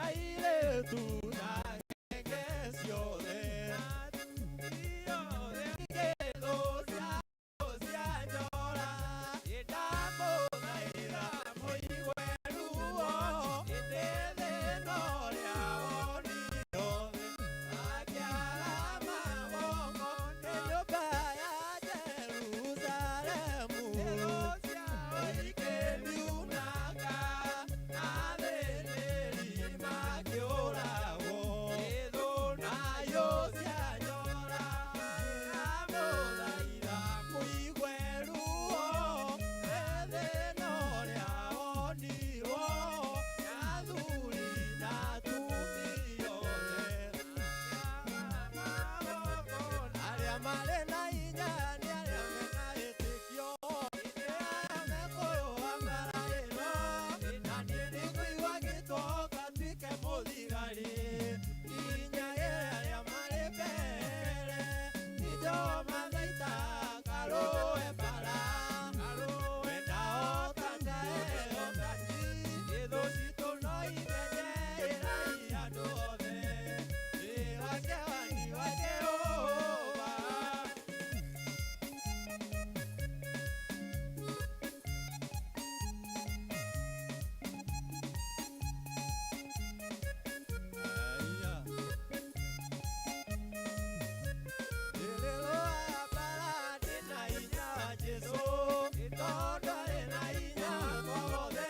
Airĩtu na ngenge ciothe. Ngĩthũ cia njora. Ndamũthaitha mũigue ruo. Ĩndĩ thĩna ũrĩa wonire othe. Akĩara maboko nĩ nyũmba ya Jerusalemu. Ikĩmiunanga athĩnĩri makĩũragwo. Nayo cia njora. Ndamũthaitha mũigue ruo. Thĩna ũrĩa wonirwo. Athuri na atumia othe. Arĩa marĩ na hinya nĩ arĩa mena wĩtĩkio. Nĩ arĩa mekũrũa mbara ĩno. Na niĩ nĩngũigua ngĩtwo ngatuĩke mũthigari. Nginyagĩre arĩa marĩ mbere. Nĩnjo mathaita ngarũe mbara. Nao tatae otaji. Thũ citũ no imenye ĩrai andũ othe. Ndĩ wake wani wa Jehova. Aya. Ndĩrĩrũaga mbara ndĩna hinya wa Jesũ, tondũ arĩ na hinya wakwa wothe.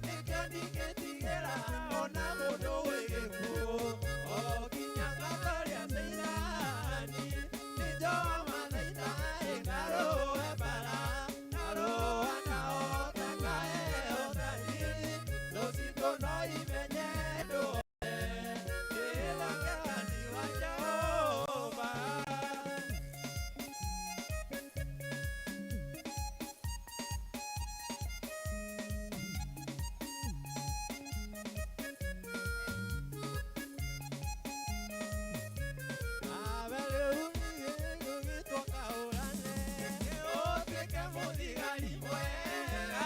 Nĩkĩo ndingĩtigĩra ona mũndũ wĩ gĩkuũ, o nginya ngatoria Caitani. Nĩnjoa mathaita ngarũe mbara, ngarũa nao ta kaheo taji. Thũ citũ no imenye andũ othe, ndĩ wake wa Jehova. Nawe rĩu nĩgũgĩtwo kaũrane, ũtuĩke mũthigari mwega.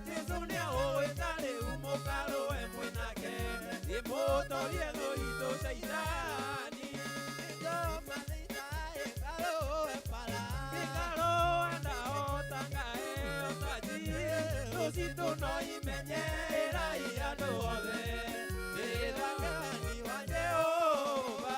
Jesũ nĩagũgwĩta rĩu mũkarũe mwĩ nake, ĩmũtorie thũ itũ Caitani. Nĩnjo mathaita ĩkarũe mbara. Ĩkarũa nao ta ngaheo taji. Thũ citũ no imenye ĩrai andũ othe. Ndĩ wake wa Jehova.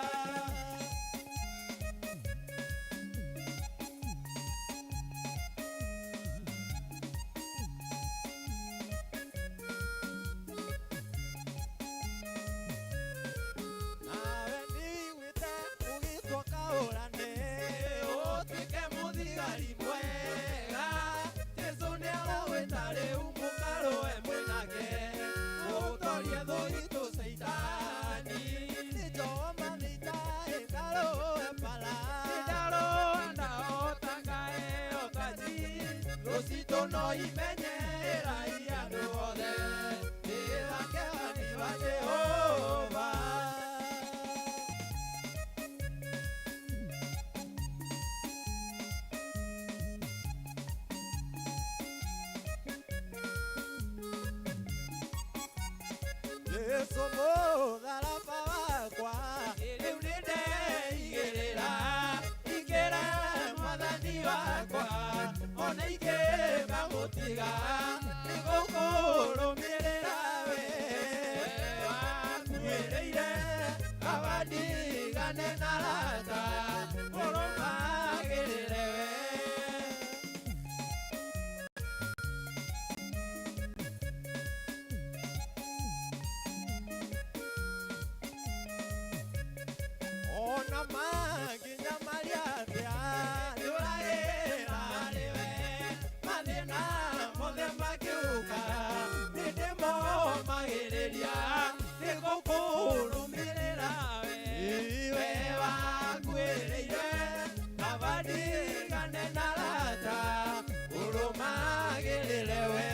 Nawe nĩwĩte ũgĩtwo kaũrane, ũtuĩke mũthigari mwega. Jesũ nĩaragwĩta rĩu mũkarũe mwĩ nake, mũtorie thũ itũ Caitani. Nĩnjo mathaita ĩkarũe mbara. Ndarũa nao ta ngaheo taji. Thũ citũ no imenye ĩrai andũ othe. Ndĩ wake wani wa Jehova. Jesũ mũtharaba wakwa, rĩu nĩndeigĩrĩra, ingĩra mwathani wakwa, ona ingĩkamũtiga, nĩgũkũrũmĩrĩra we. Wakuĩrĩire kaba ndigane na rata, ũrũmagĩrĩre we. Ona manginya maria atĩa, ndũragĩra harĩ we. Mathĩna mothe makĩũka, nĩndĩmomagĩrĩria, nĩngũkũrũmĩrĩra we. We wakuĩrĩire, kaba ndigane na rata, ũrũmagĩrĩre we.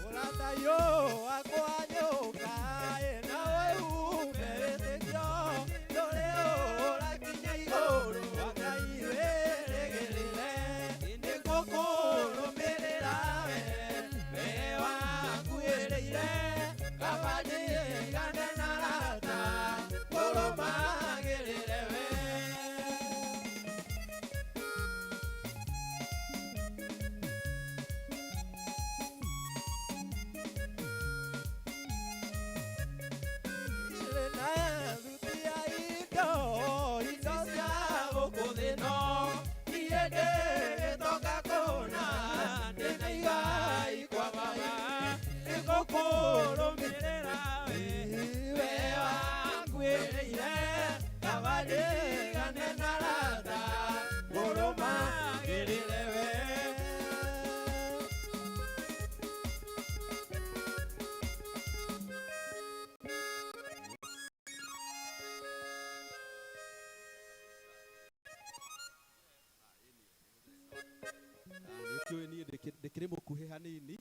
Ũrata yo wakwa nyũka, nawe ume wĩtĩkio, ndũrĩ ũrakinya igũrũ. Nĩ ũkĩũĩ niĩ ndĩkĩrĩ mũkuhĩ hanini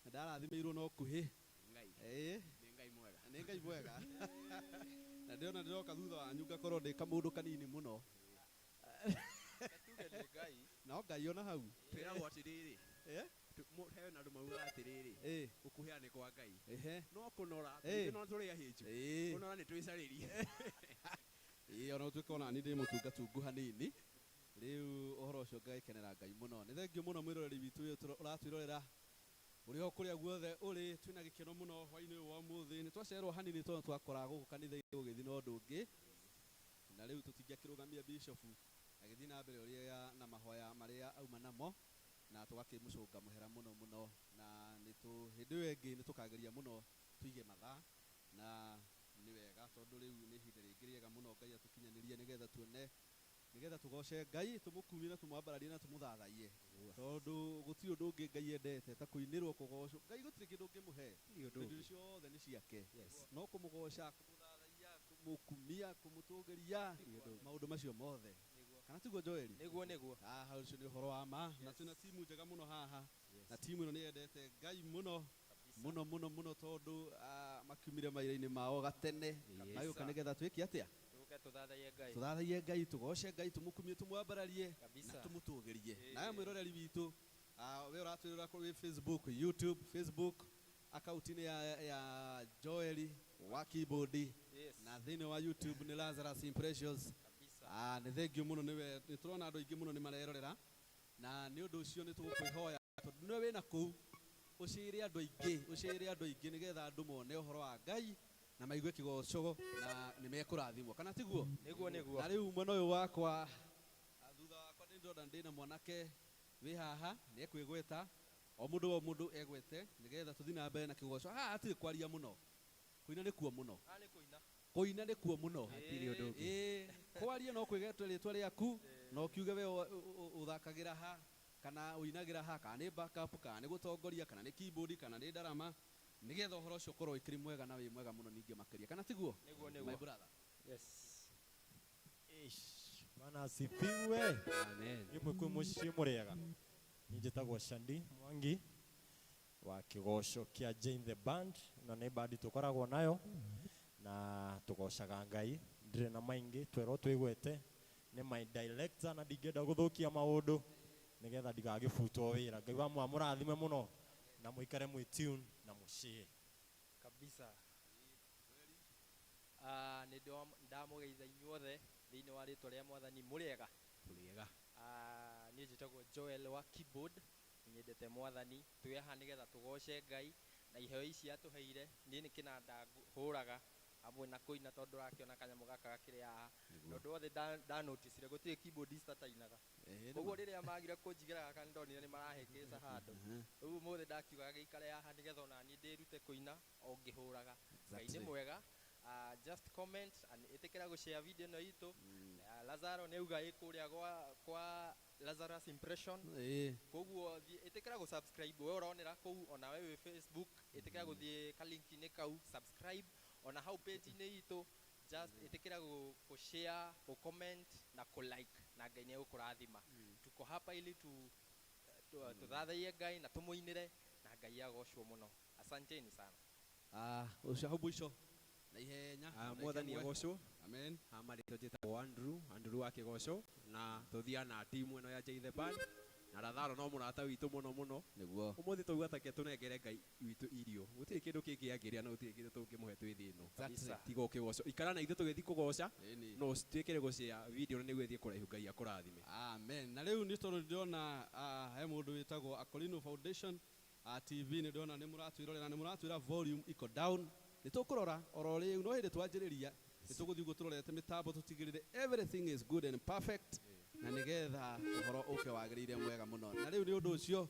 na ndarathimĩirwo no kuhĩ. Ngai. Ĩĩ. Nĩ Ngai mwega. Nĩ Ngai mwega. Na ndĩrona ndĩroka thutha wanyu ngakorwo ndĩ kamũndũ kanini mũno. Tuge nĩ Ngai. No Ngai ona hau. Twĩragwo atĩrĩrĩ. Eh? He na andũ maugaga atĩrĩrĩ. Ĩĩ. Gũkuhĩha nĩ kwa Ngai. Ehe. No kũnora, Ĩĩ. no tũrĩ ahĩnju. Ĩĩ. Kũnora nĩ twĩcarĩrie. Ĩĩ ona ũtuĩke ona niĩ ndĩ mũtungatungu hanini. Rĩu ũhoro ũcio ngagĩkenera Ngai mũno. Nĩ thengio mũno mwĩroreri witũ ũyũ ũratwĩrorera ũrĩ o kũrĩa guothe ũrĩ, twĩna gĩkeno mũno hwaĩ-inĩ ũyũ wa ũmũthĩ. Nĩ twacererwo hanini tondũ twakora gũkũ kanitha-inĩ gũgĩthiĩ na ũndũ ũngĩ. Na rĩu tũtingĩakĩrũgamia bishop agĩthiĩ na mbere ũrĩa na mahoya marĩa auma namo, na tũgakĩmũcũnga mũhera mũno mũno. Na hĩndĩ ĩyo ĩngĩ nĩ tũkageria mũno tũige mathaa, na nĩ wega tondũ rĩu nĩ ihinda rĩngĩ rĩega mũno Ngai atũkinyanĩrie nĩgetha tuone, nĩgetha tũgoce Ngai, tũmũkumie na tũmwambararie na tũmũthathaiye. Tondũ gũtirĩ ũndũ ũngĩ Ngai endete ta kũinĩrwo kũgocwo. Ngai gũtirĩ kĩndũ ũngĩmũhe. Gũtirĩ ũndũ Indo ũngĩ. ciothe nĩ ciake. Yes. No kũmũgoca, kũmũthathaiya, kũmũkumia, kũmũtũgĩria, Gũtirĩ ũndũ ũngĩ. maũndũ macio mothe. Kana tiguo Joeli? Nĩguo, nĩguo. Haha ũcio nĩ ũhoro wa ma. Na Yes. twĩna timu njega mũno haha. Yes. Na timu ĩno nĩ yendete Ngai mũno. Kabisa. Mũno, mũno, mũno tondũ, makiumire mawĩra-inĩ mao gatene. Yes. Magĩũka nĩgetha twĩke atĩa? Tũke tũthathaiye Ngai. Tũthathaiye Ngai, tũgoce Ngai, tũmũkumie, tũmwambararie, na Kabisa. tũmũtũgĩrie. Ĩĩ. Nawe mwĩroreri witũ, we ũratwĩrora kũrĩ Facebook, YouTube, Facebook akaunti-inĩ ya Joeli wa keyboard. Yes. Na thĩinĩ wa YouTube nĩ Lazarus Impressions. Kabisa. Nĩ thengio mũno nĩwe, nĩ tũrona andũ aingĩ mũno nĩ marerorera. Na nĩ ũndũ ũcio nĩ tũgũkwĩhoya tondũ nĩwe wĩna kũu, ũcĩre andũ aingĩ, ũcĩre andũ aingĩ nĩgetha andũ mone ũhoro wa Ngai na maigue kĩgoco na nĩ mekũrathimwo. Kana tiguo? Nĩguo, nĩguo. Na rĩu mwena ũyũ wakwa, thutha wakwa nĩ ndĩrona ndĩna mwanake wĩ haha, nĩ ekwĩgweta. O mũndũ o mũndũ egwete nĩgetha tũthiĩ na mbere na kĩgoco. Haha hatirĩ kwaria mũno. Kũina nĩkuo mũno. Haha nĩ kũina. Kũina nĩkuo mũno. Hatirĩ ũndũ ũngĩ. Ĩĩ, kwaria no kwĩgwete rĩtwa rĩaku, na ũkiuge we ũthakagĩra ha, kana ũinagĩra ha, kana nĩ backup, kana nĩ gũtongoria, kana nĩ keyboard, kana nĩ ndarama, nĩgetha ũhoro ũcio ũkorwo ũkĩrĩ mwega na wĩ mwega mũno ningĩ makĩria. Kana tiguo? Nĩguo, My nĩguo. brother. Yes. Ish, Bwana asifiwe. Amen. Imwe kwĩ mũciĩ mũrĩega. Niĩ njĩtagwo Shandi Mwangi wa kĩgoco kĩa Jane the Band, na nĩ band tũkoragwo nayo na tũgocaga Ngai. Ndirĩ na maingĩ, twerwo twĩgwete nĩ my director na ndingĩenda gũthũkia maũndũ nĩgetha ndigagĩbutwo wĩra. Ngai wa mũrathime mũno na mũikare mwĩ tune na mũciĩ. Kabisa. Nĩ ndamũgeitha inyuothe thĩinĩ wa rĩtwa rĩa Mwathani mũrĩega. Tũrĩega. Niĩ njĩtagwo Joel wa keyboard, nyendete Mwathani, twĩ haha nĩgetha tũgoce Ngai na iheo ici atũheire. Niĩ nĩ kĩnanda hũraga hamwe na kũina tondũ ũrakĩona kanyamũ gaka gakĩrĩ haha. Na ũndũ wothe ndanoticire gũtirĩ keyboardist atainaga. Koguo rĩrĩa magire kũnjigĩra gaka nĩndonire nĩ marahĩngĩca handũ. Rĩu ũmũthĩ ndakiuga gĩikare haha nĩgetha ona niĩ ndĩrute kũina o ngĩhũraga. Ngai nĩ mwega. Just comment and ĩtĩkĩra gũshare video ĩno itũ. Lazaro nĩ auga ĩ kũrĩa kwa Lazarus Impression. Koguo ĩtĩkĩra gũ-subscribe we ũronera kũu, ona we wĩ Facebook, ĩtĩkĩra gũthiĩ ka link-inĩ kau, subscribe ona hau page-inĩ itũ, just ĩtĩkĩra gũ-share, gũ-comment na kũ-like, na Ngai nĩ egũkũrathima. Tuko hapa ili tũthathaiye Ngai na tũmũinĩre na Ngai agocwo mũno. Asanteni sana. Ũcio hau mũico. Na ihenya. Mwathani Ĩmwe. agocwo. Amen. Marĩtwa njĩtagwo Andrew, Andrew wa kĩgoco, na tũthiaga na timu ĩno ya Jay the Band. Na Lazaro no mũrata witũ mũno mũno. Nĩguo. Ũmũthĩ tauga take tũnengere Ngai witũ irio. Gũtirĩ kĩndũ kĩngĩ angĩrĩa na gũtirĩ kĩndũ tũngĩmũhe twĩ thĩ ĩno. Exactly. Tiga ũkĩgoco. Ikara na ithuĩ tũgĩthiĩ kũgoca. Ĩni. No twĩkĩre gũshare video na nĩguo ĩthiĩ kũraihu, Ngai akũrathime. Amen. Na rĩu nĩ tondũ ndĩrona, he mũndũ wĩtagwo Akolino Foundation, TV, nĩ ndĩrona nĩ mũratwĩrorera, nĩ mũratwĩra volume iko down. Nĩ tũkũrora oro rĩu, no hĩndĩ twanjĩrĩria, nĩ tũgũthiĩ ũguo tũrorete mĩtambo tũtigĩrĩre everything is good and perfect, na nĩgetha ũhoro ũke wagĩrĩire mwega mũno. Na rĩu nĩ ũndũ ũcio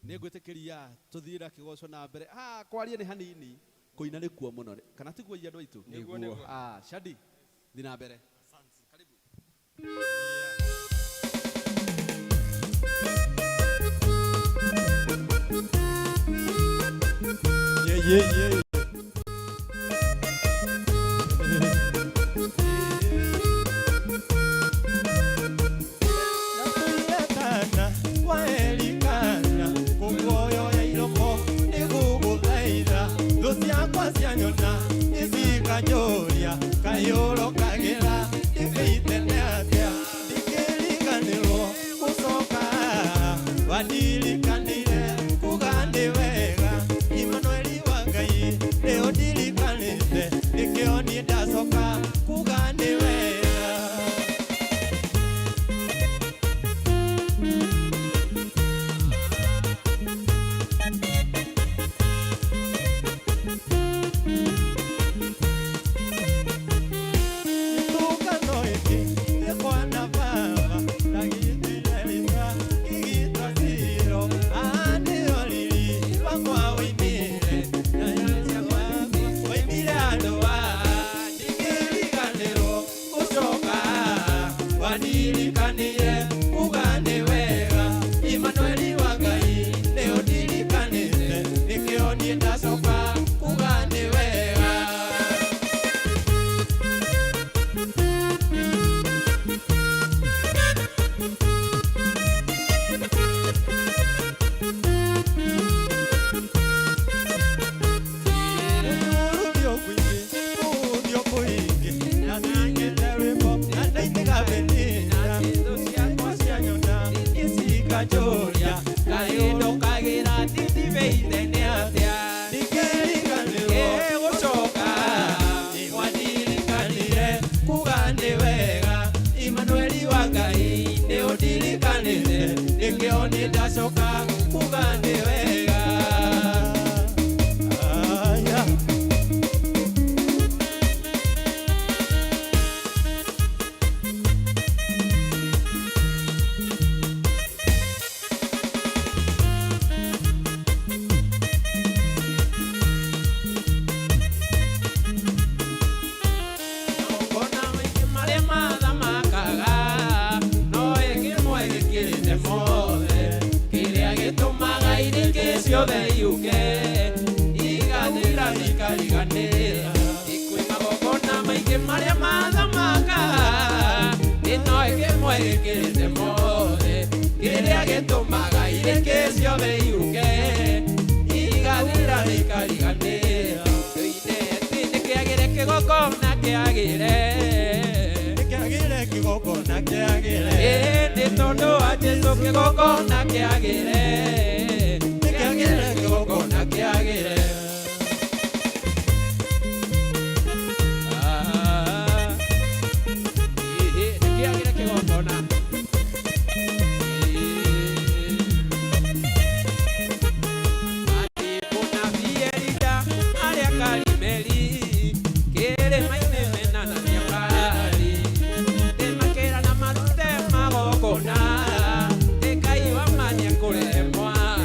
nĩ ngwĩtĩkĩria tũthiĩ na kĩgoco na mbere. Kwaria nĩ hanini, kũina nĩkuo mũno. Kana tiguo andũ aitũ? Nĩguo, nĩguo. Shadi, thiĩ na mbere. Asante. Karibu. Yeah, yeah, yeah. Natuiretana kwa Eli Wanirikanire kuga nĩ wega Imanueli wa Ngai nĩ ũndirikanĩte nĩkĩo niĩ ndacoka kuga nĩ wega. Ũthio kwingĩ, ũthio kwingĩ, na ningĩte rwĩmbo, na ndainĩga bendera. Thũ ciakwa Cianyona, icinganjũria kaĩ ndũkagĩra nditibĩite nĩ atĩa ndikĩriganĩrwo. Gũcoka wanirikanire kuga nĩ wega Imanueli wa Ngai nĩ ũndirikanĩte nĩkĩo nĩ ndacoka kuga nĩ wega. Aya. Magongona maingĩ marĩa mathamakaga no ĩkĩmwe gĩkĩrĩte mothe kĩrĩa gĩtũmaga irĩkĩ ciothe iuke igathira ikariganĩra. Kwĩ magongona maingĩ marĩa mathamakaga ĩno ĩkĩmwe gĩkĩrĩte mothe kĩrĩa gĩtũmaga irĩkĩ ciothe iuke igathira ikariganĩra. Ndoine atĩ nĩkĩagĩre kĩgongona kĩagĩre. Nĩkĩagĩre kĩgongona kĩagĩre. Ĩĩ nĩ tondũ wa Jesũ kĩgongona kĩagĩre. Nĩkĩagĩre kĩgongona kĩagĩre. Ah, ĩĩ nĩkĩagĩre kĩgongona. Ĩĩ. Atĩ mũnabii Elija arĩa Karimeli kĩrĩma-inĩ mena na Nabali nĩmakĩra na marute magongona nĩ Ngai wa ma nĩekũrehe mwana.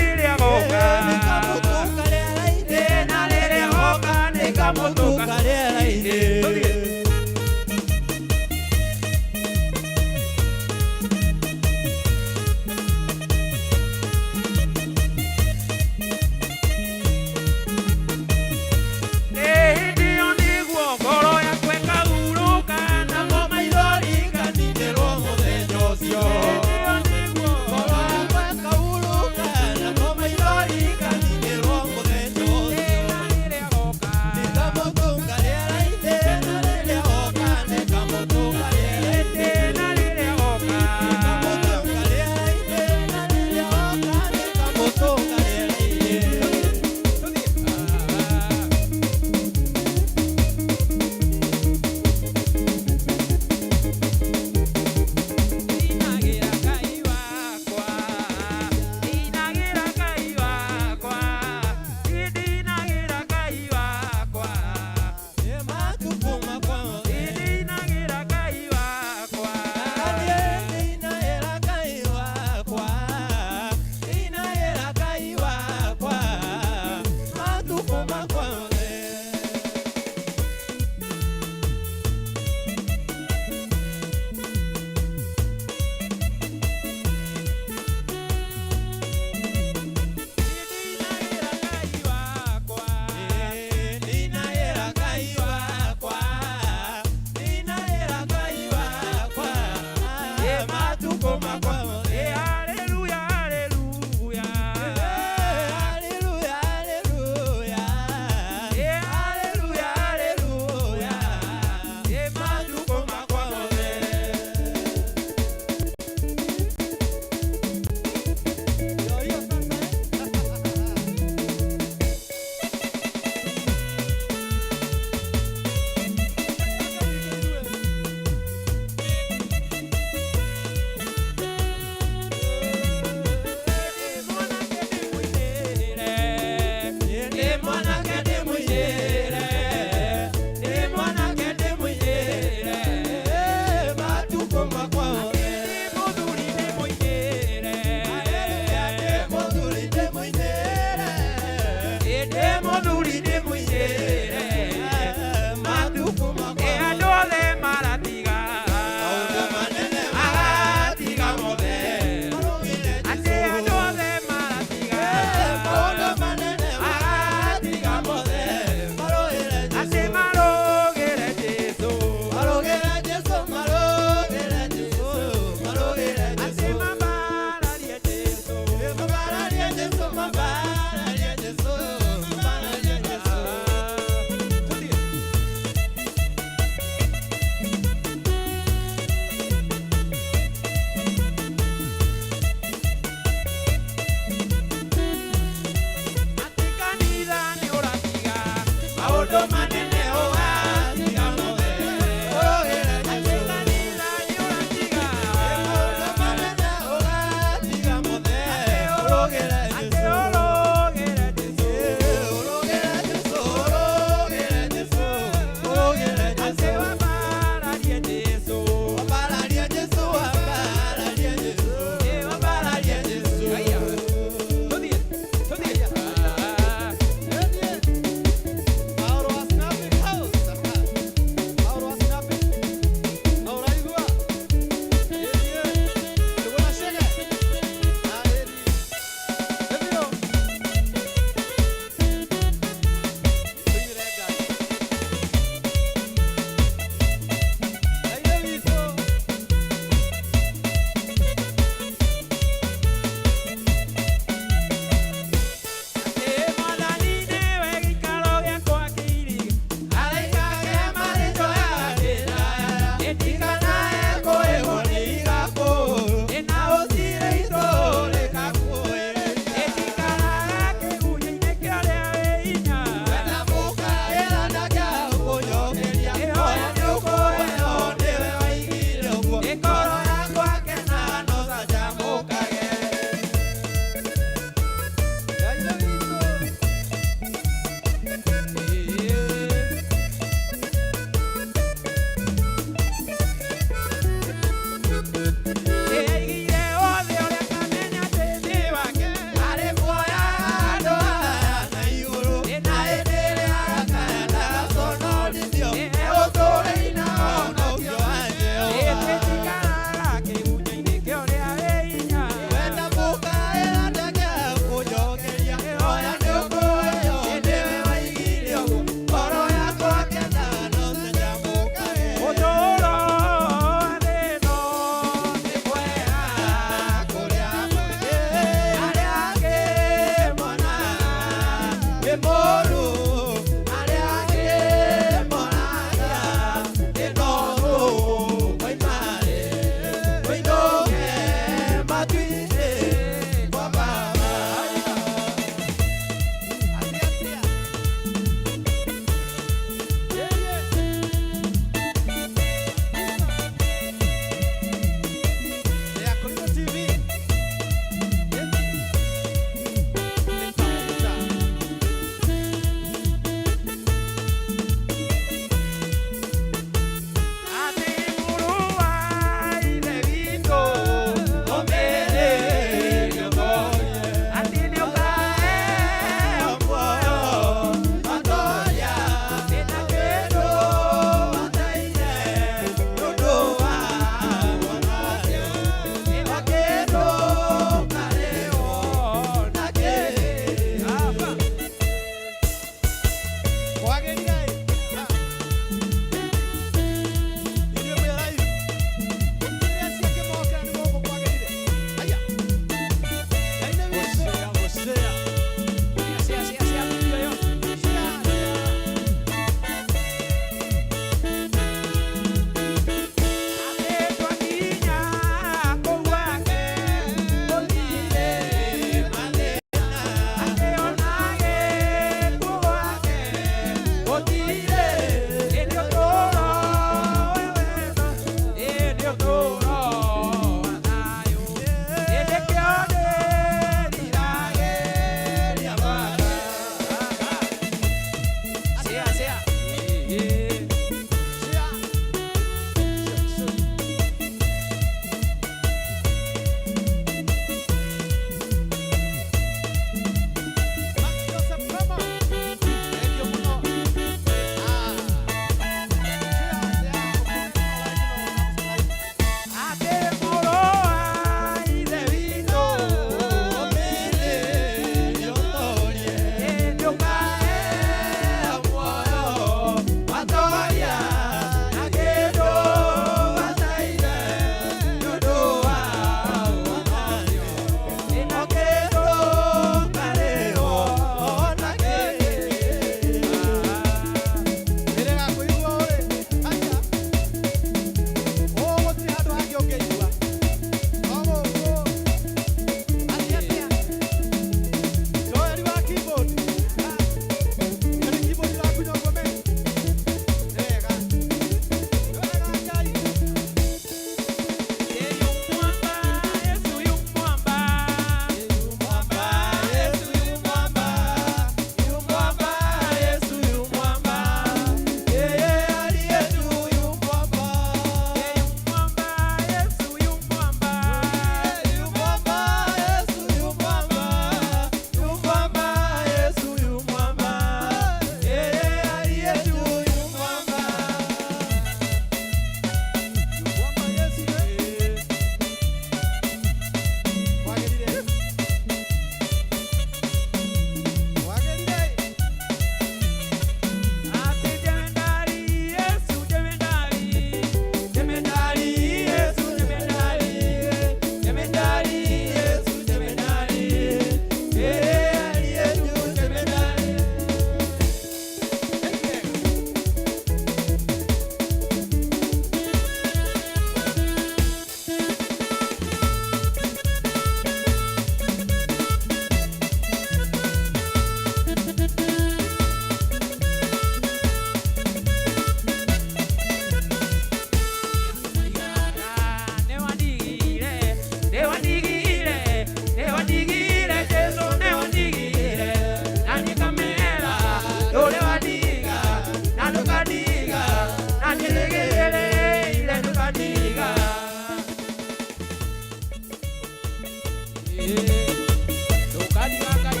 Ndũkandiga Ngai.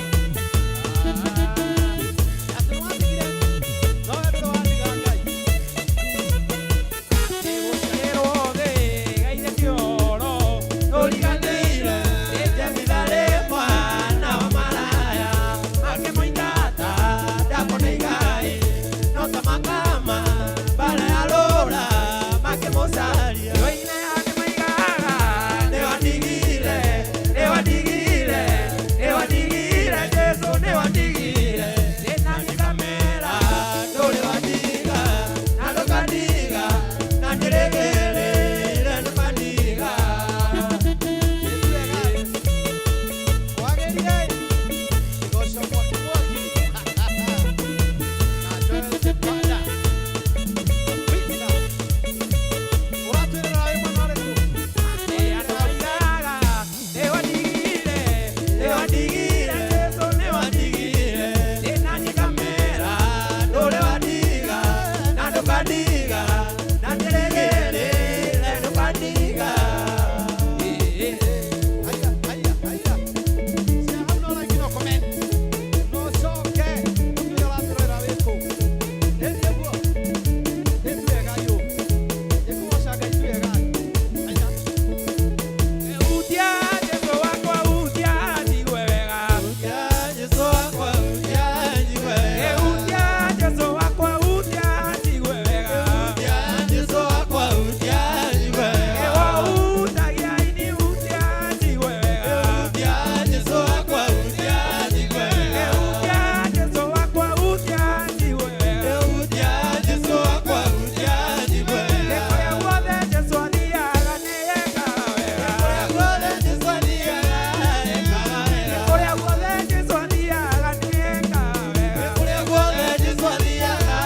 Atĩ nĩwatigire no we ndũrĩ watiga Ngai. Gũciarĩrwo thĩ gaire ti ũhoro ndũriganĩire Jemithari mwana wa maraya akĩmũingata ndakona igai no ta makama mbara ya rũra makĩmũcaria. Yoine akĩmaigaga. Nĩwandigire, nĩwandigire, nĩwandigire Jesũ, nĩwandigire. Thĩna Ngikamera ndũrĩ wandiga na ndũkandiga na ndĩrĩgĩrĩire ndũkandiga. Wagĩrire kĩgoco mwaki mwaki na Joel Sembada Kabisa. Ũratwĩrĩra wĩ mwena ũrĩkũ? Andũ maigaga nĩwandigire. Nĩwandigire Jesũ, nĩwandigire. Thĩna Ngikamera ndũrĩ wandiga na ndũkandiga na ndĩrĩgĩrĩire ndũkandiga. Haya, haya, haya. Cia hau no like no comment. No coke. Ũtwĩre ũratwĩrorera wĩ kũ. Ĩni ũguo. Ĩ ti wega yũ. Ĩ kũgoca Ngai ti wega. Haya. Hutia Jesũ wakwa hutia njigue wega. Ya Jesũ wakwa, ya njigue wega. Hutia Jesũ wakwa hutia njigue wega. Ya Jesũ wakwa, ya njigue wega. Ewo hutagia ini hutia njigue wega. Ya Jesũ wakwa, ya njigue wega. Hutia Jesũ wakwa hutia njigue wega. Ya Jesũ wakwa, ya njigue wega. Kũrĩa guothe Jesũ athiaga nĩekaga wega. Kũrĩa guothe Jesũ athiaga, ekaga wega. Kũrĩa guothe Jesũ athiaga nĩekaga wega. Kũrĩa guothe Jesũ athiaga,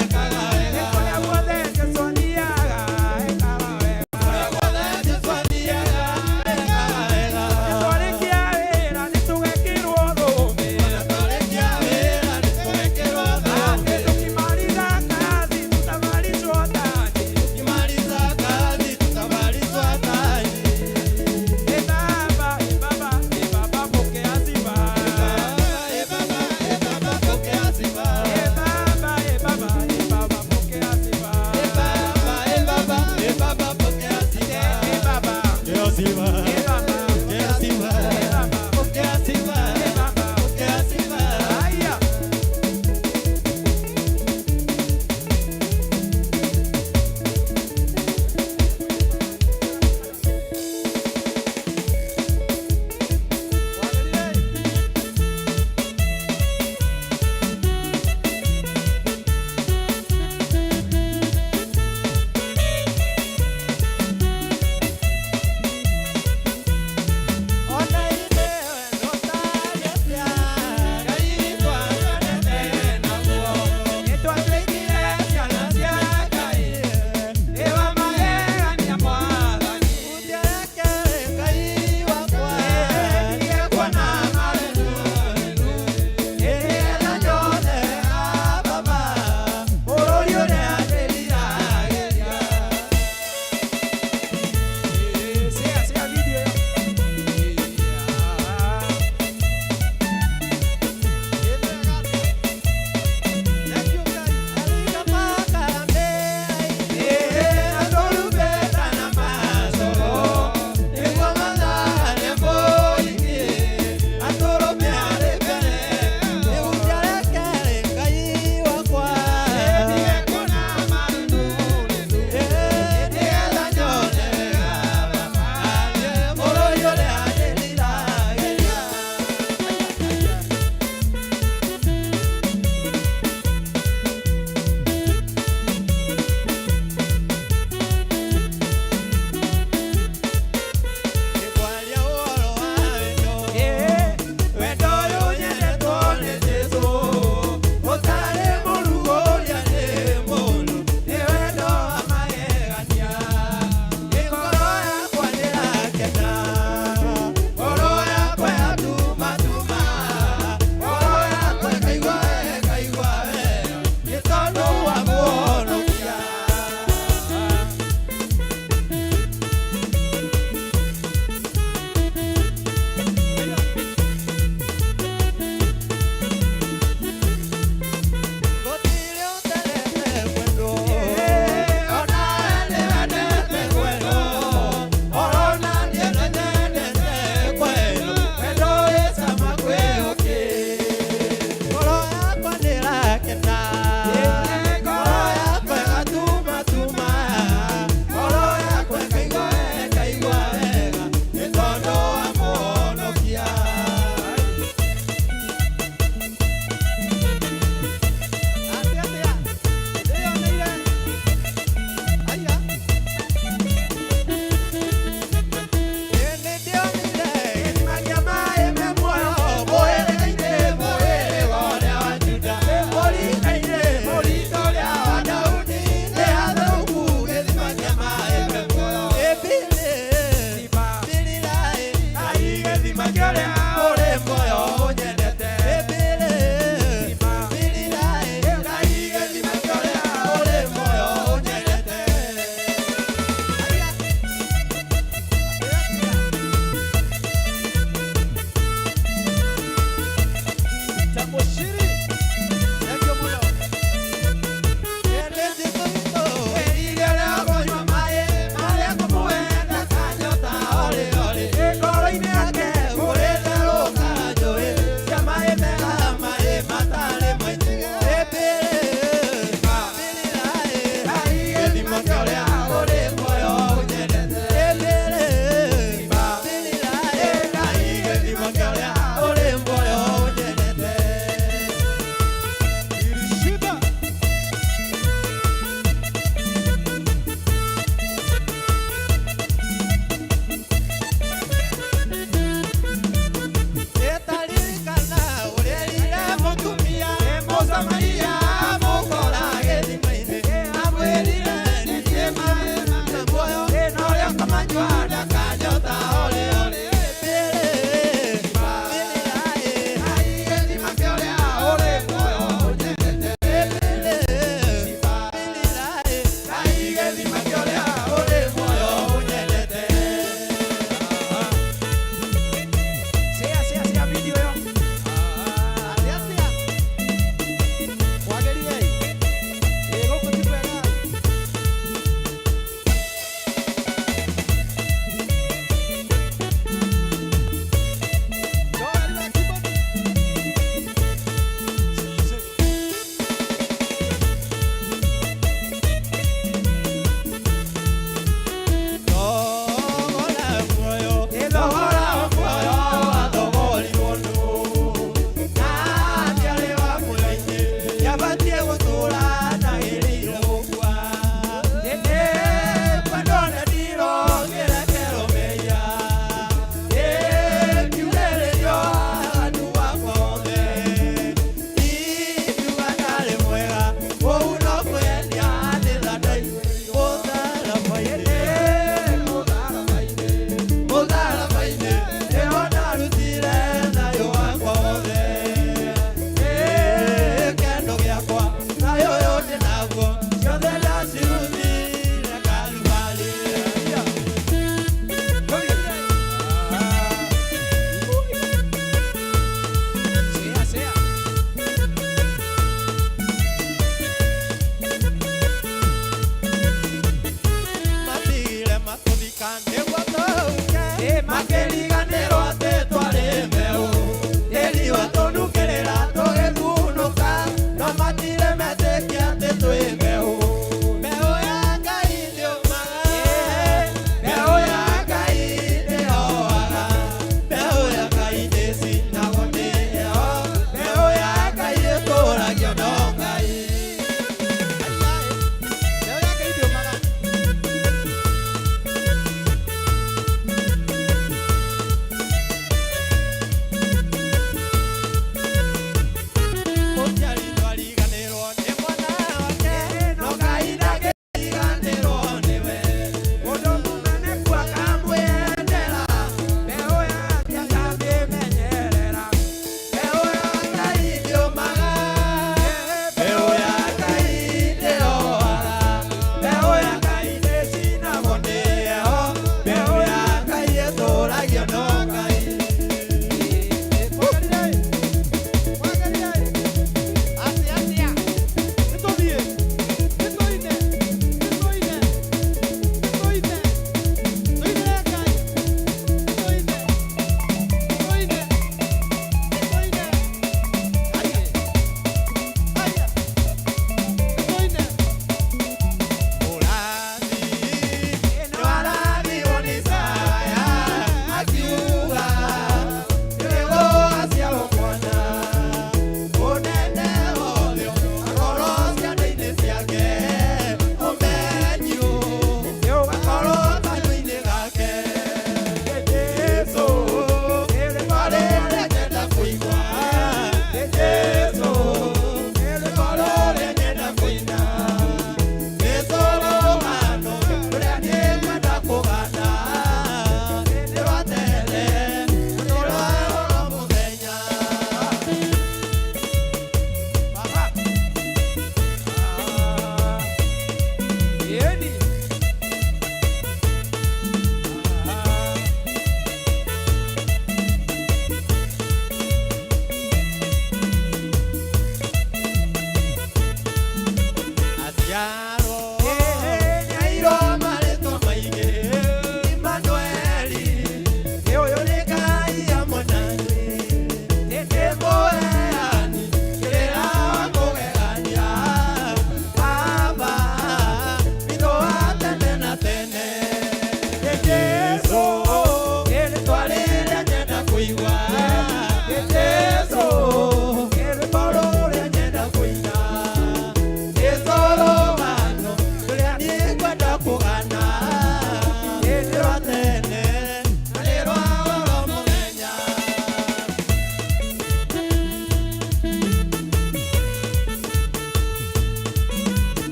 ekaga wega. Kũrĩa guothe Jesũ athiaga ekaga wega. Kũrĩa guothe Jesũ athiaga, ekaga wega. Twarĩkia wĩra nĩtũgekĩrwo thũmbĩ. Twarĩkia wĩra nĩtũgekĩrwo thũmbĩ. Tukimaliza kazi tutavalishwa taji. Tukimaliza kazi tutavalishwa taji. E Baba, e Baba, e Baba pokea sifa. E Baba, e Baba, pokea sifa. E Baba, e Baba, e Baba pokea sifa. E Baba, e Baba, e Baba pokea sifa. E Baba, Pokea sifa. e Baba, Pokea sifa. e Baba, Pokea sifa. e Baba. Pokea sifa. Haya. Wagĩrire. Thank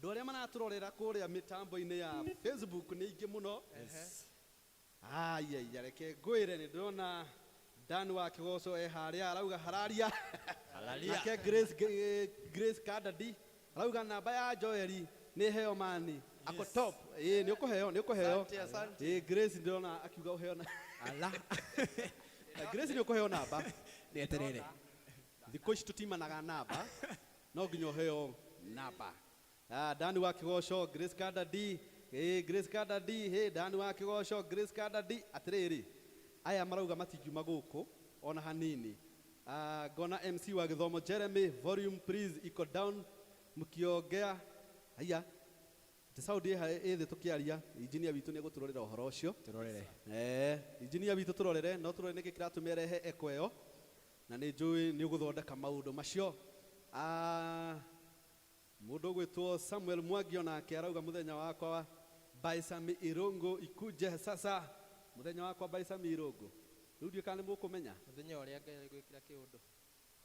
Andũ arĩa maratũrorera kũrĩa mĩtambo-inĩ ya Facebook nĩ aingĩ mũno. Aiaiya, reke ngwĩre, nĩ ndĩrona Dan wa Kĩgoco e harĩa arauga hararia. Nake Grace, Grace Kadadi arauga namba ya Joeli nĩ heo mani ako top. Ĩĩ, nĩ ũkũheo, nĩ ũkũheo. Asante, asante. Ĩĩ, Grace ndĩrona akiuga ũheo na Ala. Grace, nĩ ũkũheo namba. Nĩeterere. Thikũ ici tũtimanaga namba, no nginya ũheo namba. Ah, Dani wa Kĩgoco, Grace Kadadi, ĩ Grace Kadadi, hey, Dani wa Kĩgoco, Grace Kadadi. Atĩrĩrĩ, aya marauga matingiuma gũkũ ona hanini. Ah, ngona MC wa Gĩthomo Jeremy, volume please iko down mkiongea. Aya, atĩ sound ĩ thĩ tũkĩaria. Engineer witũ nĩ egũtũrorera ũhoro ũcio. Tũrorere. Eh, engineer witũ, tũrorere, no tũrore nĩkĩ kĩratũma ĩrehe echo ĩyo, na nĩ njũĩ nĩ ũgũthondeka maũndũ macio. Ah, mũndũ ũgwĩtwo Samuel Mwangi onake arauga mũthenya wakwa by Sami Irungu ikuje sasa. Mũthenya wakwa by Sami Irungu, rĩu ndiũĩ kana nĩ mũkũmenya. Mũthenya ũrĩa Ngai arĩgwĩkĩra kĩũndũ.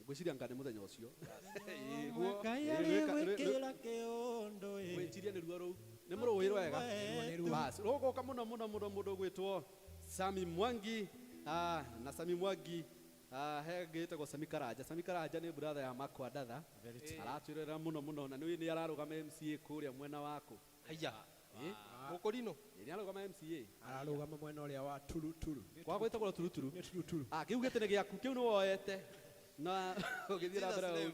Ngwĩciria nga nĩ mũthenya ũcio. Ngai arĩgwĩkĩra kĩũndũ ĩ. Ngwĩciria nĩ ruo rũu, nĩ mũrũĩ rwega. Bas, rũgũka mũno mũno mũno. Mũndũ ũgwĩtwo Sami Mwangi, ah, na Sami Mwangi, ah, he ngĩtagwo Sami Karanja. Sami Karanja nĩ brother ya Makwandatha, aratwĩrorera mũno mũno, na nĩ ararũgama MCA kũrĩa mwena waku. Haiya. Ĩ? Gũkũ rino. Nĩ ararũgama MCA. Ararũgama mwena ũrĩa wa turu turu. Kwa gwĩtagwo turuturu. Nĩ turu turu. Ah, kĩu gĩtĩ nĩ gĩaku, kĩu nĩ woete na ũgĩthiĩ na mbere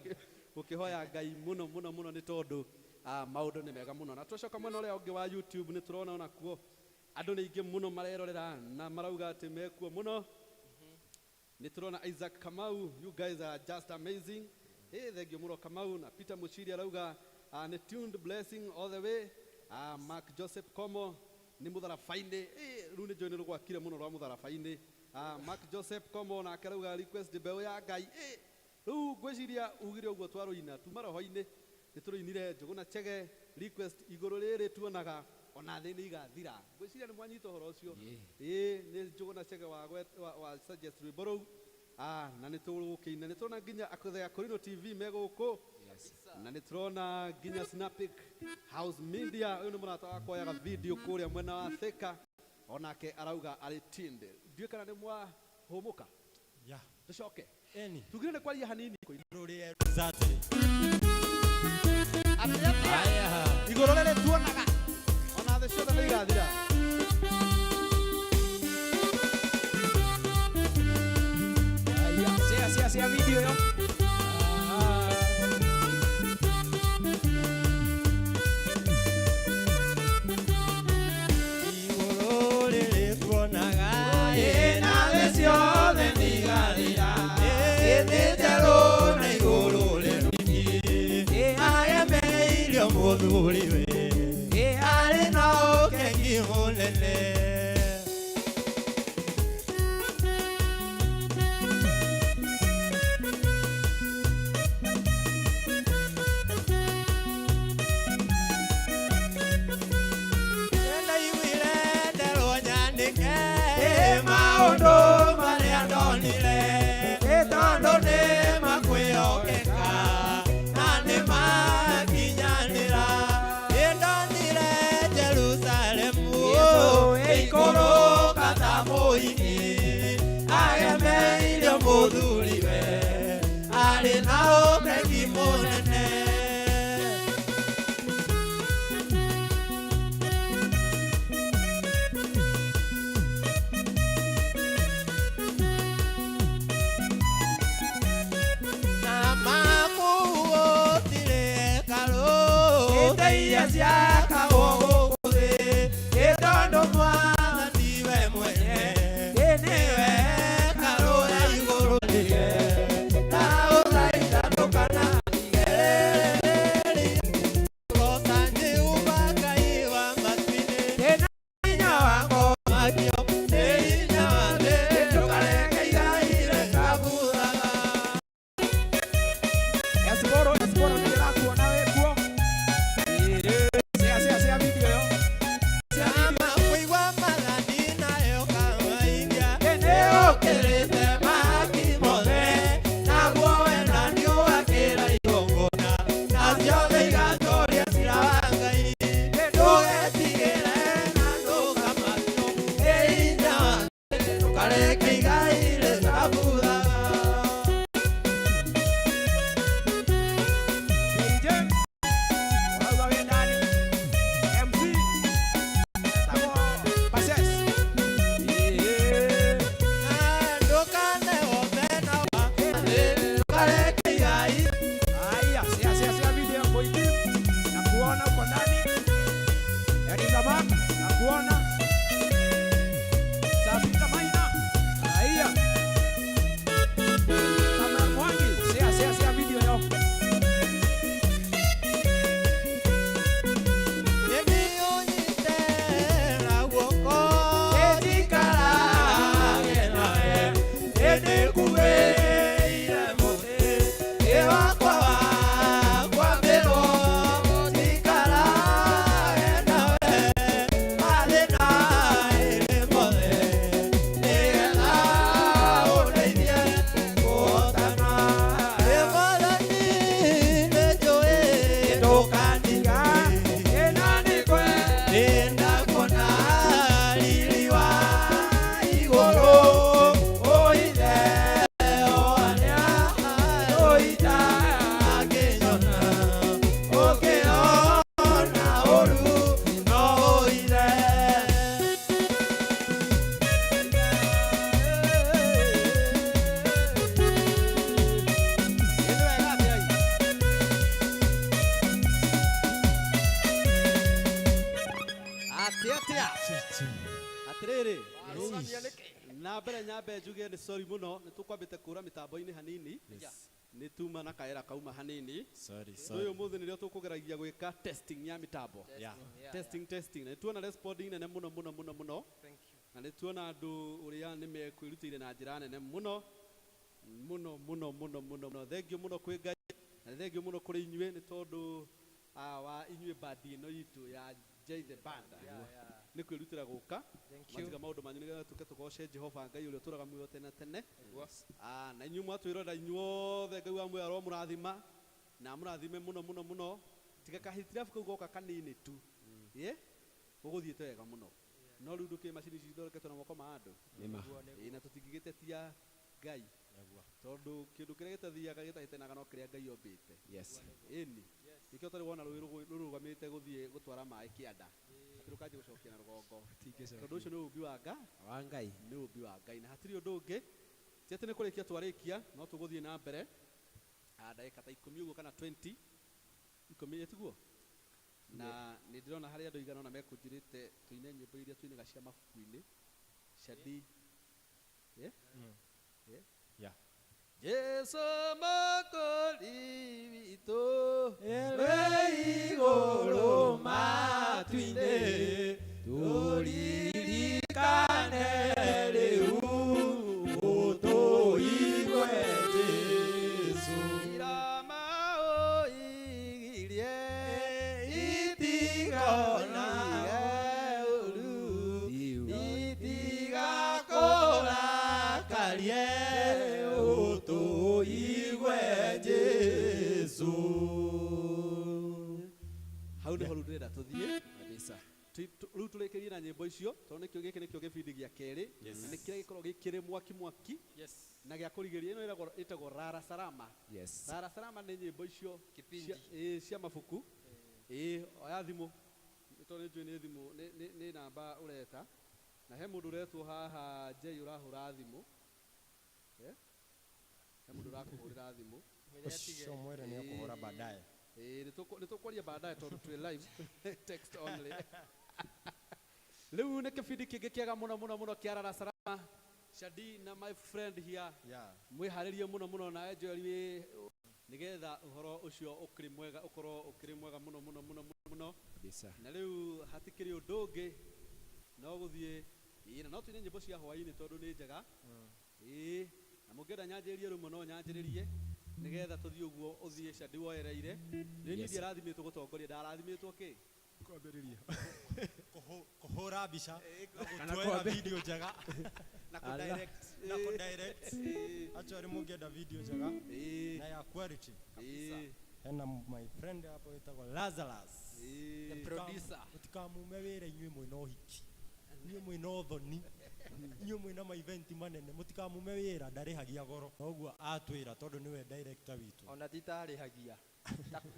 ũkĩhoya Ngai mũno mũno mũno, nĩ tondũ, ah, maũndũ nĩ mega mũno. Na twacoka mwena ũrĩa ũngĩ wa YouTube, nĩ tũrona onakuo andũ nĩ aingĩ mũno marerorera na marauga atĩ mekuo mũno. Nĩ tũrona Isaac Kamau, "You guys are just amazing." Hey, thank you mũno Kamau. Na Peter Muchiri arauga, nĩ tuned, blessing all the way. Mark Joseph Komo nĩ mũtharaba-inĩ. Eh, rĩu nĩ njũĩ nĩ rũgwakire mũno rwa mũtharaba-inĩ. Mark Joseph Komo nake arauga request mbeũ ya Ngai. Eh, rĩu ngwĩciria ugire ũguo twarũina tuma roho-inĩ, nĩ tũrũinire Njũgũna Chege request igũrũ rĩrĩ tuonaga ona thĩ nĩ igathira. Ngwĩciria nĩ mwanyita ũhoro ũcio. Ĩĩ, nĩ Njũgũna Chege wa suggest rwĩmbo rũu. Ah, na nĩ tũgũkĩina. Nĩ tũrona nginya Akũthea Korino TV me gũkũ, na nĩ tũrona nginya Snapic House Media. Ũyũ nĩ mũrata wakwa oyaga video kũrĩa mwena wa Thika, onake arauga arĩ tinde. Ndiũĩ kana nĩ mwahũmũka. Yeah. Tũcoke. Eni. Tugire nĩ kwaria hanini. Exactly. Atĩ atĩa? Igũrũ rĩrĩ tuonaga ona thĩ ciothe nĩ igathira. Aya, share, share, share video yo. Igũrũ rĩrĩ tuonaga Ĩ, na thĩ ciothe nĩ igathira. Ĩ, njerũ na igũrũ rĩrũ. Ĩ, agemeirio mũthuriwe. Ĩ, arĩ na ũkengi mũnene. Ndaiguire nderwo nyandĩke maũndũ marĩa ndonire, ĩ tondũ nĩ makwĩhokeka na nĩ makinyanĩra. Ĩ ndonire Jerusalemu ĩikũrũka ta mũhiki agemeirio mũthuriwe, arĩ na ũkengi mũnene. Na makuũtire hekarũ Ĩteia ciakagwo gũkũ thĩ. Ĩ tondũ Mwathani we mwene Ĩ, nĩwe hekarũ ya igũrũ rĩe na ũthaitha ndũkanagerere Rosa Jehova Ngai wa matu-inĩ. Ĩ, na hinya wako. Makio nĩ hinya wa thĩ, ndũkareke igai rĩkabuthaga. Esboro, Esboro, nĩ ndĩrakuona wĩ kuo. Share, share, share. Ndũkareke igai rĩtabuthaga. James, ũrauga wĩ ndani. MC, etagwo Pases. Ĩĩ. Ndũkane wothe na wa ndũkareke igai. Haya, sia sia sia video Koiki. Na kuona uko ndani. Eliza Mark, na kuona. Sabita Maina. Haya. Samuel Mwangi, sia sia sia video yo. Nĩndĩũnyite na guoko njikarage nawe, nĩndĩkuĩire mũtĩ ĩ wakwa wa kwambĩrwo, njikarage nawe mathĩna-inĩ mothe, nĩgetha ũndeithie kũhotana. Ĩ Mwathani, nĩnjũĩ ndũkandiga. Ĩna nĩkwe. Nĩndakuona riri wa igũrũ, ũithe oania ũita angĩnyona, ũkĩona ũru no ũithe. Ĩ nĩ wega atĩa ĩ? Atĩa atĩa? Atĩrĩrĩ, na mbere nyambe njuge nĩ sorry mũno, nĩ tũkwambĩte kũra mĩtambo-inĩ hanini, nĩ tuma na kaera kauma hanini. Sorry, Rĩu sorry. ũmũthĩ nĩrĩo tũkũgeragia gwĩka testing ya mĩtambo. Testing, testing, na nĩ tuona responding nene mũno mũno mũno mũno. Thank you. Na nĩ tuona andũ ũrĩa nĩ mekwĩrutĩire na njĩra nene mũno mũno mũno mũno mũno mũno. Thengiũ mũno kwĩ Ngai na nĩ thengiũ mũno kũrĩ inyuĩ, nĩ tondũ wa inyuĩ bandi ĩno itũ ya J the Band nĩ kwĩrutĩra gũka Thank you. matiga maũndũ manyu nĩgetha tũke tũgoce Jehova Ngai ũrĩa ũtũraga muoyo tene tene. Nĩguo. Na inyuĩ mwatwĩrorera inyuothe, Ngai wa muoyo aromũrathima na amũrathime mũno mũno mũno. Tiga kahitirabu kau goka kanini tu, ĩ gũgũthiĩte wega mũno, no rĩu ndũkĩ macini ici ithondeketwo na moko ma andũ. Ĩ, na tũtingĩgĩtetia Ngai, tondũ kĩndũ kĩrĩa gĩtathiaga gĩtahĩtanaga no kĩrĩa Ngai ombĩte. Ĩni nĩkĩo ũtarĩ wona rũĩ rũrũgamĩte gũthiĩ gũtwara maĩ kĩanda atĩ rũkanjia gũcokia na rũgongo, tondũ ũcio nĩ ũmbi wa Ngai. Wa Ngai. Nĩ ũmbi wa Ngai, na hatirĩ ũndũ ũngĩ. Ti atĩ nĩ kũrĩkia twarĩkia, no tũgũthiĩ na mbere ndagĩka ta 10 ũguo kana 20, 10 ĩtiguo, na nĩ ndĩrona harĩ andũ igana ũna mekũnjĩrĩte tũine nyĩmbo iria tũinaga cia mabuku-inĩ. Shadi. Yeah? Yeah? Yeah. Jesu mokori witũ Wĩ igũrũ matu-inĩ, tũririkane rĩu, ũtũigue Jesũ. Irama ũigirie Itigona ũru, itigakũrakarie, ũtũigue Jesũ. Hau nĩho rĩu ndĩrenda tũthiĩ Kabisa. Rĩu tũrĩkĩrie na nyĩmbo icio, tondũ nĩkĩo gĩkĩ nĩkĩo gĩbindi gĩa kerĩ, na nĩ kĩrĩa gĩkoragwo gĩkĩrĩ mwaki mwaki na gĩa kũrigĩrĩria. Ĩno ĩtagwo Rara Salama. Rara Salama nĩ nyĩmbo icio Kipindi. Cia mabuku. Ĩ, oya thimũ, nĩ tondũ nĩ njũĩ nĩ thimũ, nĩ namba ũreta, na he mũndũ ũretwo haha Jay ũrahũra thimũ. He mũndũ ũrakũhũrĩra thimũ. Ũcio mwĩre nĩ ekũhũra baadaye. Ĩ, nĩ tũkwaria baadaye tondũ twĩ live, text only. Rĩu nĩ kĩbindi kĩngĩ kĩega mũno mũno mũno kĩa Rara Salama. Shadi na my friend here, mwĩharĩrie mũno mũno, nawe Joel wĩ nĩgetha ũhoro ũcio ũkĩrĩ mwega, ũkorwo ũkĩrĩ mwega mũno mũno mũno mũno mũno. Kabisa. Na rĩu hatikĩrĩ ũndũ ũngĩ no gũthiĩ. Ĩ, na no tũine nyĩmbo cia hwaĩ-inĩ tondũ nĩ njega. Ĩ, na mũngĩenda nyanjĩrĩrie rĩmwe no nyanjĩrĩrie nĩgetha tũthiĩ ũguo ũthiĩ Shadi woereire. Nĩ niĩ ndiarathimĩtwo gũtongoria, ndarathimĩtwo kĩ? Kwambĩrĩria. Kũhũra mbica, Kana gũtuoera video njega. Na kũ-direct. Na kũ-direct. Actually mũngĩenda video njega na ya quality. Hena my friend hapo wĩtagwo Lazarus. The producer. Mũtikamume wĩra inyuĩ mwĩna ũhiki. Inyuĩ mwĩna ũthoni. Inyuĩ mwĩna ma event manene mũtikamume wĩra, ndarĩhagia goro. Noguo atwĩra tondũ nĩwe director witũ. Ona ti tarĩhagia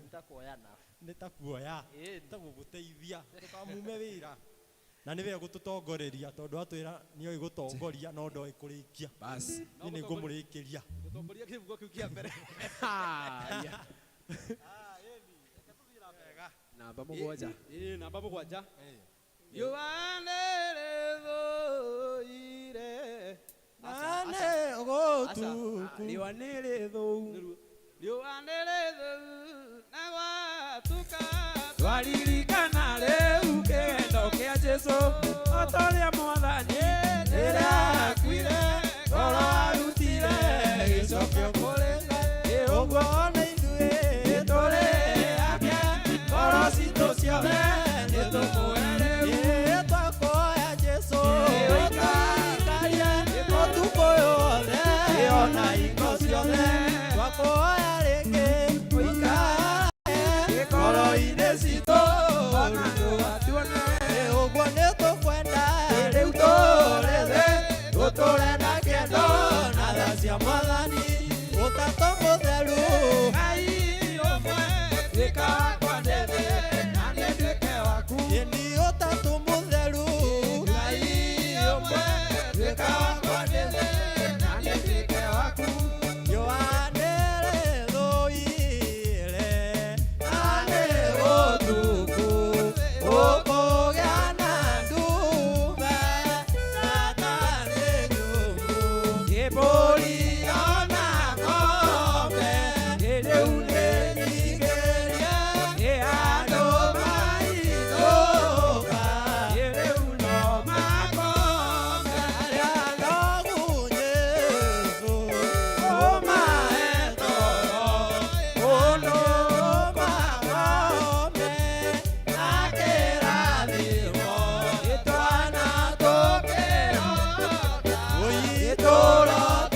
nĩtakuoyana. Nĩ ta kuoya, ta gũgũteithia, ndũkamume wĩra. Na nĩwe egũtũtongoreria tondũ atwĩra nĩoĩ gũtongoria no ndoĩ kũrĩkia. Bas. Niĩ nĩ ngũmũrĩkĩria. Gũtongoria kĩbungo kĩu kĩa mbere. Namba 7. Ĩ, namba 7. Riũa nĩrĩthũire. Nane gũtuku. Riũa nĩrĩthũu. Riũa nĩrĩthũu na gwatuka. Twaririkana rĩu kĩgendo kĩa Jesũ, o ta ũrĩa Mwathani rĩrĩa akuire, ngoro arutire gĩcokio kũrĩ Ngai. Ĩ ũguo ona ithuĩ tũrĩ ake, ngoro citũ ciothe nĩtũmũhe rĩu. Ĩ twakuoya Jesũ, ũikarie ũtukũ wothe, Ĩ ona hingo ciothe, twakuoya rĩngĩ, ũikare ngoro-inĩ citũ, ona ndũgatuone. Ĩ ũguo nĩtũkwenda Rĩu tũrĩ thĩ, tũtũre na kĩendo na tha cia Mwathani, Ũtatũ Mũtheru. Ngai ũmwe, tuĩka wakwa ndethe, na niĩ nduĩke waku. Ĩni Ũtatũ Mũtheru. Ngai ũmwe, tuĩka wakwa ndethe, na niĩ nduĩke waku. Riũa nĩrĩthũire, Na nĩ ũtukũ, ũkũgĩa na nduma, na tarĩ nyũmũ. Mbũri ona ng'ombe, rĩu nĩ Nyingĩrie nĩ andũ mainũka, rĩu no makome. arĩa nogu Jesũ, Ũmahe toro, ũndũ makome na kĩrathimo, twana tũkĩrota, Oi, tũroto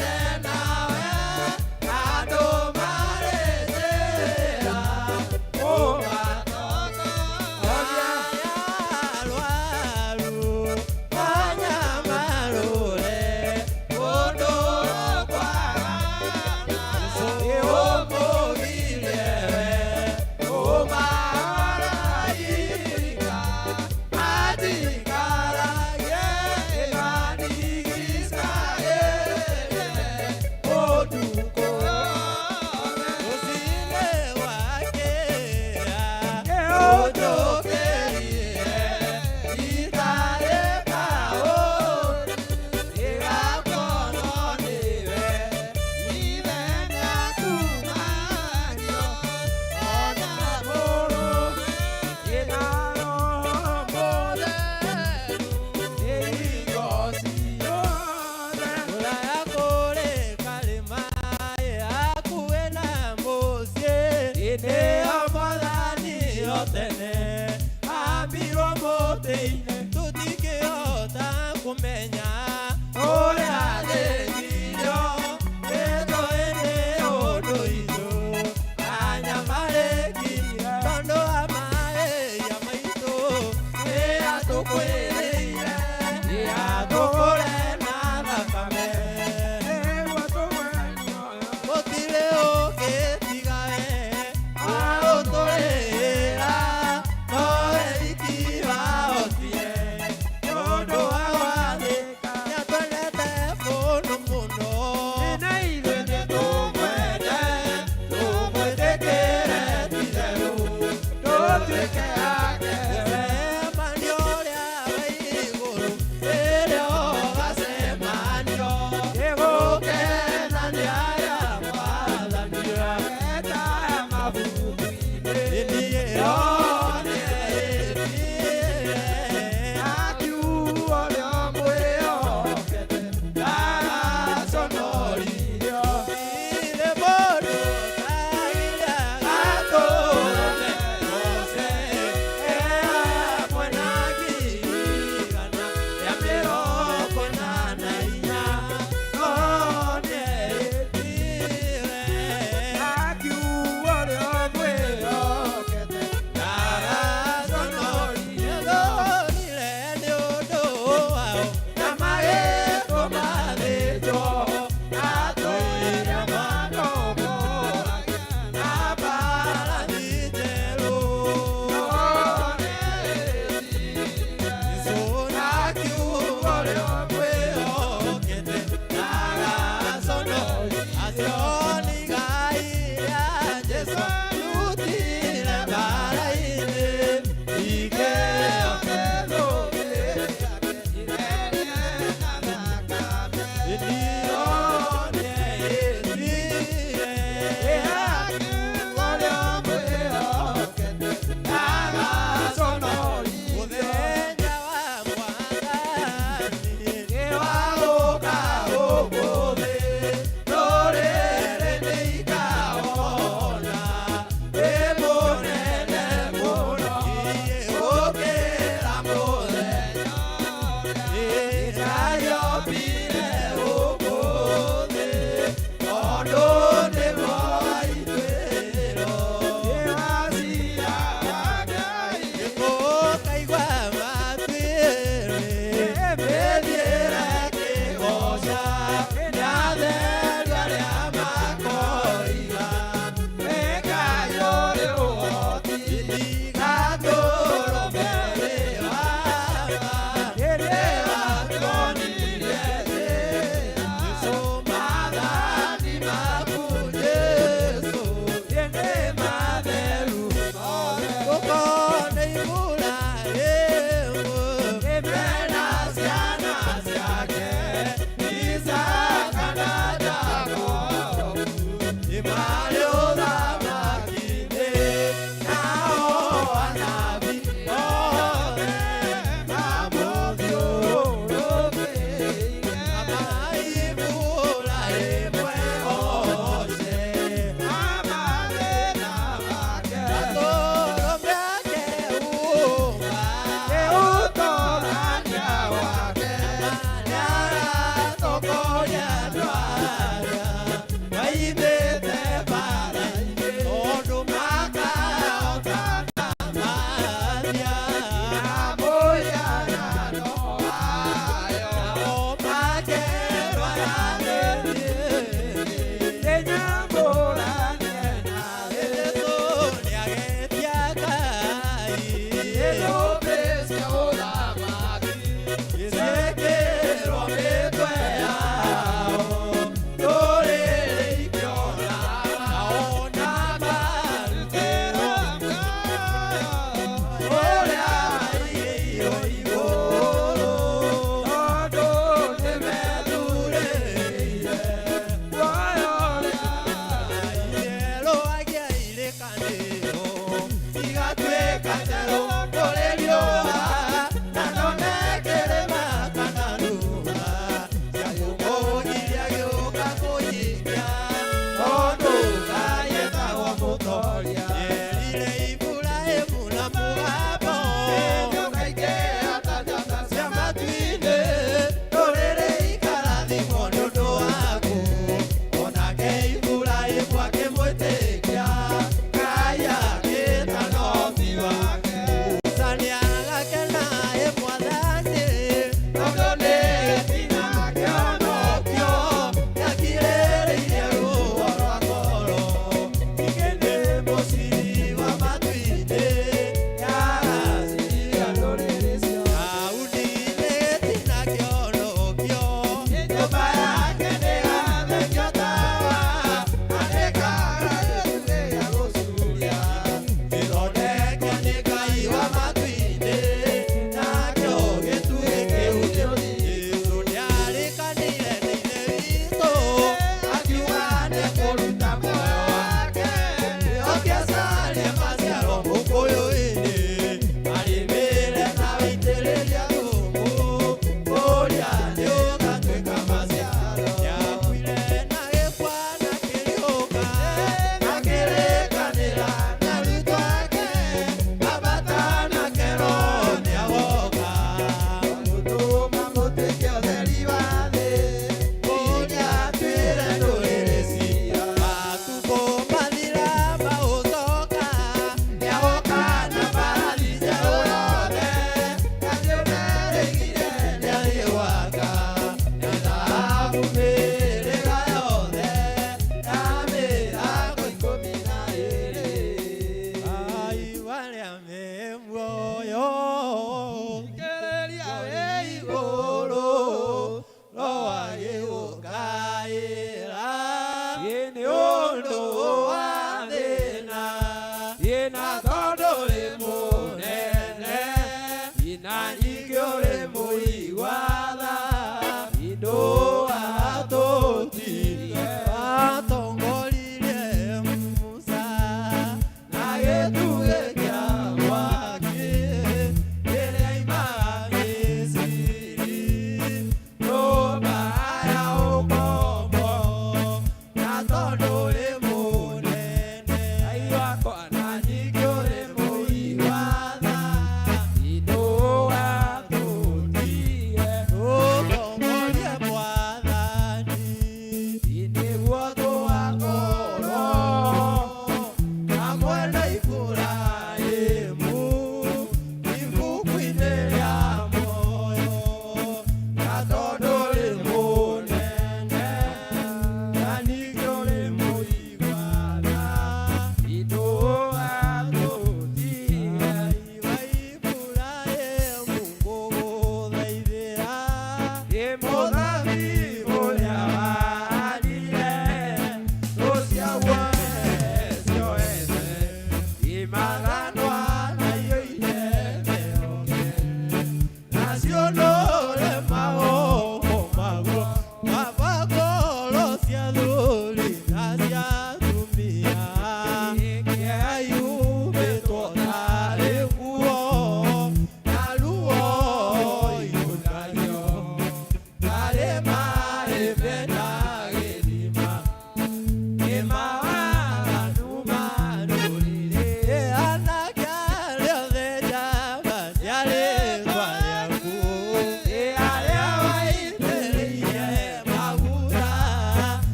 Arema.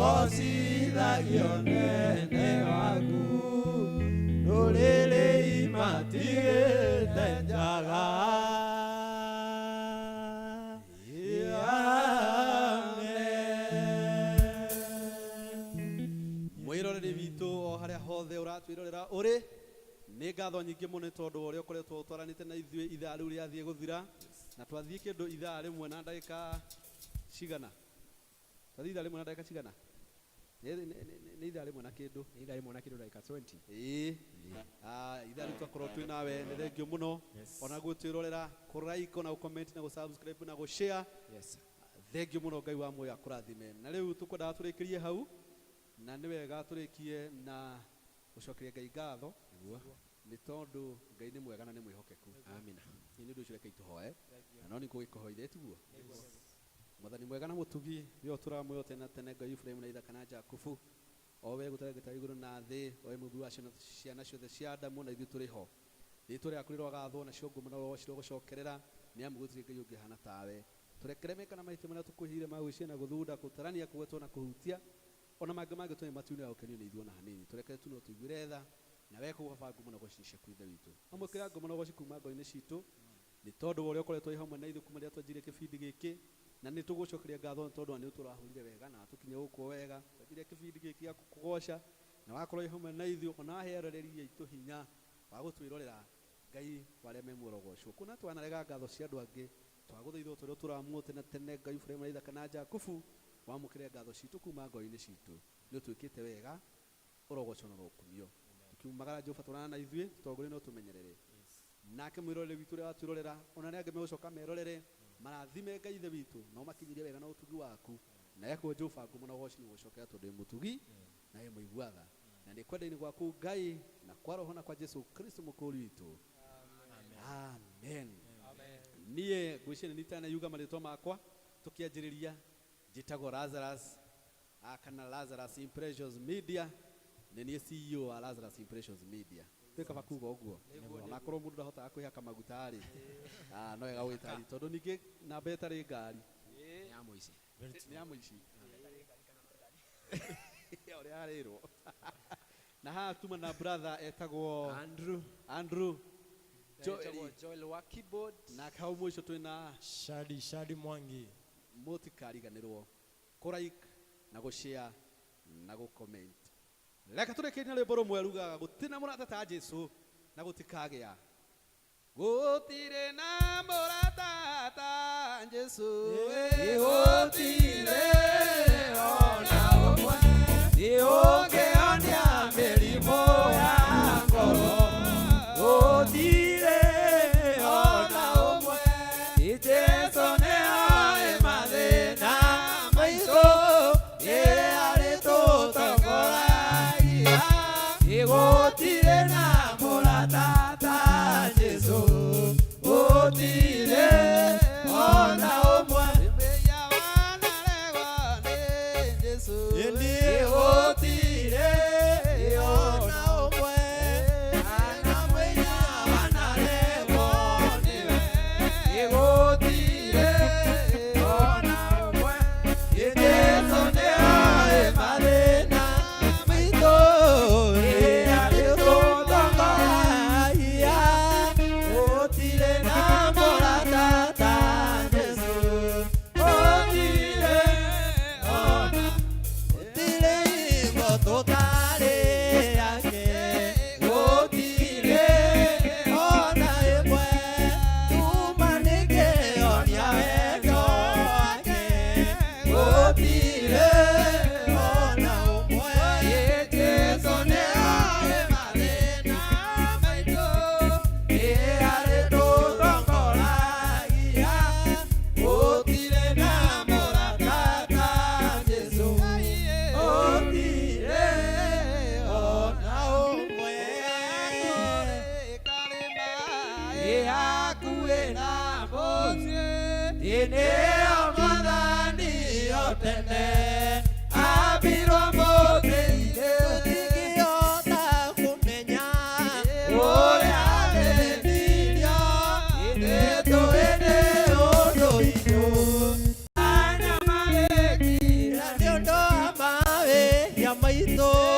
Rogocithagio nene waku ndũrĩrĩ imatigĩte njaga. Amen. Mwiroreri witũ o harĩa hothe ũratwĩrorera ũrĩ, nĩ ngatho nyingĩ mũno nĩ tondũ wa ũrĩa ũkoretwo ũtwaranĩte na ithuĩ ithaa rĩu rĩathiĩ gũthira, na twathiĩ kĩndũ ithaa rĩmwe na ndagĩka cigana, twathiĩ ithaa rĩmwe na ndagĩka cigana, nĩ ithaa rĩmwe na kĩndũ. Nĩ ithaa rĩmwe na kĩndũ ndagĩka 20. Ĩĩ. Ah, ithaa rĩu twakorwo twĩ nawe, nĩ thengio mũno. Ona gũtwĩrorera, kũ-like ona gũ-comment na gũ-subscribe na gũ-share. Thengio mũno, Ngai wa muoyo akũrathime. Na rĩu tũkwendaga tũrĩkĩrie hau, na nĩ wega tũrĩkie na gũcokeria Ngai ngatho nĩ tondũ Ngai nĩ mwega na nĩ mwĩhokeku. Amina. Nĩ ũndũ ũcio reke itũhoe, na no nĩ ngũgĩkũhoithia tiguo. Mwathani mwega na mũtugi, we ũtũraga muoyo tene na tene, Ngai Ibrahimu na Ithaka na Jakubu, o we gũtarĩ igũrũ na thĩ, o we mũmbi wa ciana ciothe cia Adamu na ithuĩ tũrĩ ho, rĩtwa rĩaku rĩrogathwo, nacio ngumo na ũrogoci rũgũcokerera, nĩ amu gũtirĩ Ngai ũngĩhana tawe. Tũrekere meka na mahĩtia marĩa tũkwĩhĩire ma gwĩciria na gũthunda, gũtarania, kũgwetwo na kũhutia, ona mangĩ mangĩ tũrĩ matu-inĩ ya gũkenio nĩ ithuĩ ona hanini. Tũrekere tu no tũiguĩre tha, na weka ũguo baba, ngumo na ũgoci nĩ ciaku, Ithe witũ. Amũkĩra ngumo na ũgoci kuma ngoro-inĩ citũ nĩ tondũ wa ũrĩa ũkoretwo wĩ hamwe na ithuĩ kuma rĩrĩa twanjirie kĩbindi gĩkĩ, na nĩ tũgũcokeria ngatho nĩ tondũ nĩ tũrahũrire wega na tũkinye gũkũ wega. Twanjirie kĩbindi gĩkĩ gĩa kũgoca na wakorwo wĩ hamwe na ithuĩ, ona wahe eroreri aitũ hinya wa gũtwĩrorera. Ngai wa arĩa me muoyo, rogocwo. Kuona twanarega ngatho cia andũ angĩ, twagũthaitha ũtũrĩa ũtũramuo tene tene, Ngai Ibrahimu na Ithaka na Jakubu, wamũkĩre ngatho citũ kuma ngoro-inĩ citũ. Nĩ ũtwĩkĩte wega, ũrogocwo na ũrokumio. Tukiumagara, Jehova, tũrana na ithuĩ, tũtongorie na ũtũmenyerere. Nake mwĩrorere witũ ũrĩa watwĩrorera, ona arĩa angĩ megũcoka merorere, marathime Ngai Ithe witũ na ũmakinyirie wega na ũtugi waku. Na ekuo Jehova, ngumo na ũgoci nĩ gũcokera, tondũ wĩ mũtugi na wĩ mũigua tha, na nĩ kwenda-inĩ gwaku Ngai na kwa roho na kwa Jesu Kristo mũkũũri witũ, amen. Niĩ ngwĩciria nĩ nitana yuga marĩtwa makwa tũkĩanjĩrĩria. Njĩtagwo Lazarus, kana Lazarus Impressions Media. Nĩ niĩ CEO wa Lazarus Impressions Media. Twĩ kaba kuga ũguo, onakorwo mũndũ ndahotaga kwĩhaka maguta rĩ, no wega gwĩtari, tondũ ningĩ namba ĩtarĩ ngari Nĩ ya mũici. Nĩ ya mũici ũrĩa arĩrwo. Na haha tuma na brother etagwo Andrew. Andrew. Joel, Joel. Joel wa keyboard. Na hau mũico twĩna Shadi Shadi Mwangi. Mũtikariganĩrwo kũ-like na gũ-share na gũ-comment. Reke tũrĩkĩrie na rwĩmbo rũmwe rugaga gũtirĩ na mũrata ta Jesu na gũtikagĩa, gũtirĩ na mũrata ta Jesu. Gũtirĩ ona ũmwe ũngĩhonia mĩrimũ ya ngoro, gũtirĩ ona ũmwe. Jesu nĩoĩ mathĩna maitũ, rĩrĩa arĩtũtongoragia. Gũtirĩ na mũrata ta Jesu, gũtirĩ ona ũmwe. Mbeya wanaregwo nĩ Jesu.